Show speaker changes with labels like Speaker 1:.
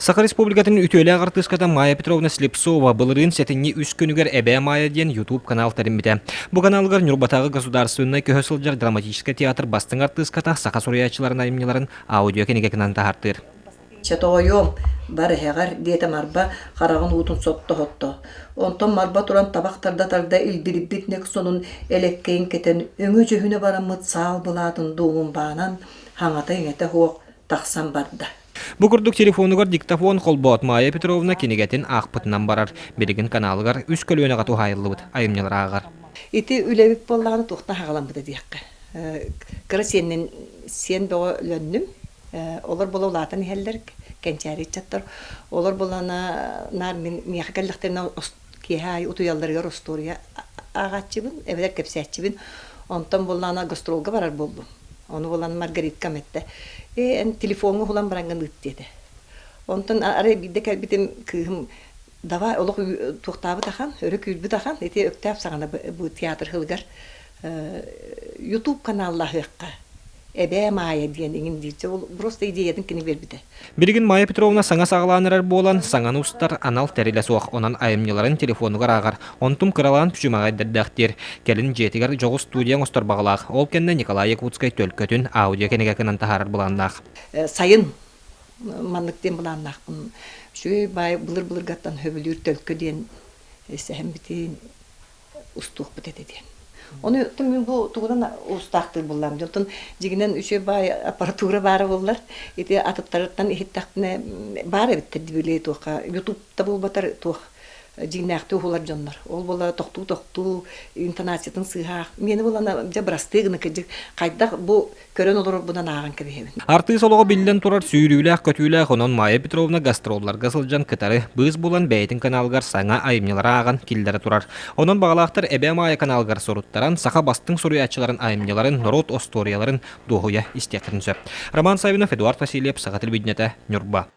Speaker 1: Саха Республикатын үтүөлээх артыыската Майя Петровна Слепцова былырыын сэтинньи үс күнүгэр Эбээ Майя диэн YouTube канал тэриммитэ. Бу каналыгар Ньурбатааҕы государственнай көһө сылдьар драматическай театр бастыҥ артыыската саха суруйааччыларын айымньыларын аудио кинигэтинэн таһаартыыр.
Speaker 2: Чэ тоҕойуом, бар эһэҕэр, диэтэ Марба хараҕын уутун сотто-сотто. Онтон Марба туран табах тарда-тарда илдьириппит Нексонун элэккэйин кэтэн, өҥө-дьүһүнэ бараммыт саал былаатын дуомун баанан, хаҥата-иҥэтэ суох тахсан барда.
Speaker 1: Бу курдук телефонугар диктофон холбоот Майя Петровна кинигэтин аахпытынан барар. Билигин каналыгар үс көлүөнэҕэ туһаайыллыбыт айымньылар ааҕар.
Speaker 2: Ити үлэбит буоллаҕына туохтан хаҕаламмыта диэххэ. Кыра сиэннин сиэн бөҕө өлөннүм. Олор буола улаатан иһэллэр, кэнчээри ыччаттар. Олор буоллаҕына наар мин миэхэ кэллэхтэринэ киэһэ аайы утуйалларыгар остуоруйа ааҕааччыбын, эбэтэр кэпсээччибин. Онтон буоллаҕына гастролга барар буоллум. Ону булан Маргариткам эттэ, «Ээ, эн телефоҥҥа уһулан бараҥҥын ыыт» диэтэ. Онтон арай биирдэ кэлбитим кыыһым давай олох туохтаабыт ахан, өрө күүрбүт ахан, ити Өктөөп саҕана бу театр сылыгар YouTube каналлаһыахха Эбээ Маайа диэн иҥин диирчэ ол просто идеятын кини биэрбитэ.
Speaker 1: Билигин Майя Петровна саҥа саҕалаан эрэр буолан, саҥаны устар анал тэрилэ суох, онон айымньыларын телефонугар ааҕар, онтум кыралаан күчүмэҕэйдэрдээх диир. Кэлин дьиэтигэр дьоҕус студия оҥостор баҕалаах, ол кэннэ Николай Якутскай төлкөтүн аудио кинигэ гынан таһаарар былааннаах.
Speaker 2: Сайын маннык диэн былааннаахпын. Үчүгэй баай былыр-былыргаттан сөбүлүүр төлкө диэн сэһэммитин устуохпут этэ диэн. Ону мин бу тугунан устаахтыыр буллаам. Дьонтон дьигинэн үчүгэй баай аппаратура баара буоллар, ити атыттарыттан иһиттэхпинэ баар эбиттэр дибилей туохха ютубта буолбатар туох дьиҥнээхтии уһулар дьоннор. Ол буола тохтуу-тохтуу интонациятын сыыһаах. Миэнэ буолана дьэ бырастыы гына кырдьык хайдах бу көрөн олорорбунан ааҕан кэбиһэбин.
Speaker 1: Артыыс олоҕо биллэн турар сүүрүүлээх-көтүүлээх, онон Майя Петровна гастролларга сылдьан кытары быыс булан бэйэтин каналыгар саҥа айымньылары ааҕан киллэрэ турар. Онон баҕалаахтар Эбээ Маайа каналыгар суруттаран, саха бастыҥ суруйааччыларын айымньыларын, норуот остуоруйаларын дуоһуйа истиэххитин сөп. Роман Саввинов, Эдуард Васильев, Саха телевидениетэ, Ньурба.